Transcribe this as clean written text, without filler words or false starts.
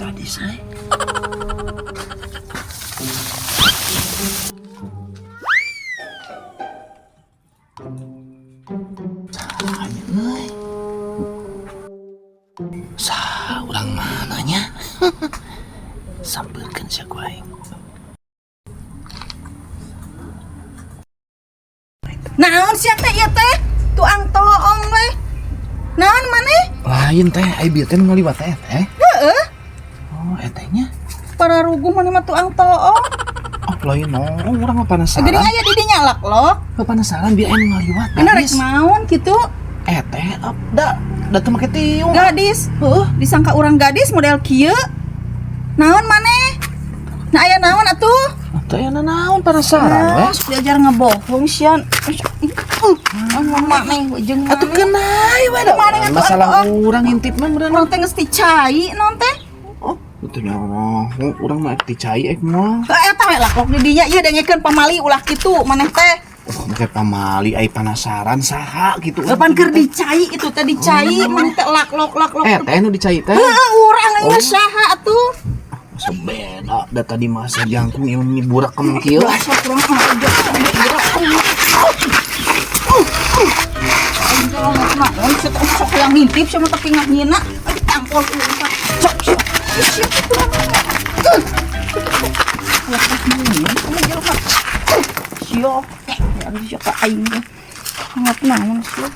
Gadis euy. Saha euy? Saha urang mana nya? Sampeurkeun sia ku aing. Naon sia teh ieu teh? Tuang toong we. Naon maneh? Lain teh, ai bieu teh nu ngaliwat teh teh. Heeh. Oh, eteh nya. Pararuguh maneh mah tuang toong. Oh, lain nongkrong urang mah penasaran. Geuning aya di dinya lak-lok. Mah penasaran biar anu ngaliwat. Bener rek Gadis. naon kitu? Eteh, da da teu make tiung. Gadis. Heuh. Disangka urang gadis model kieu. Naon maneh? Nah aya naon atuh? Teu aya naon, penasaran we. Ah, sok diajar ngebohong sian. Maneh jeung Atuh kenai we da. Maneh atuh, Masalah atuh. urang ngintip mah beurang. Urang teh geus dicai naon teh? Oh, itu nyawa. Urang mah dicai ek moal. Teu eta we laklok di dinya ieu dengekeun pamali ulah kitu maneh teh. Oh, make pamali ai penasaran saha gitu. Kapan keur dicai itu teh dicai maneh teh laklok laklok. Eh, teh nu dicai teh. Heuh, urang ieu saha atuh? Masa beda, da tadi masa jangkung ieu burak kem kieu. Biasa kurang aja. Aing teh naon sia teh sok yang ngintip sia mah tapi ngahina. Aing tampol ku urang. Sok sok. Sia teh kurang. Sia, ya sia ka aing teh. Sangat naon sia.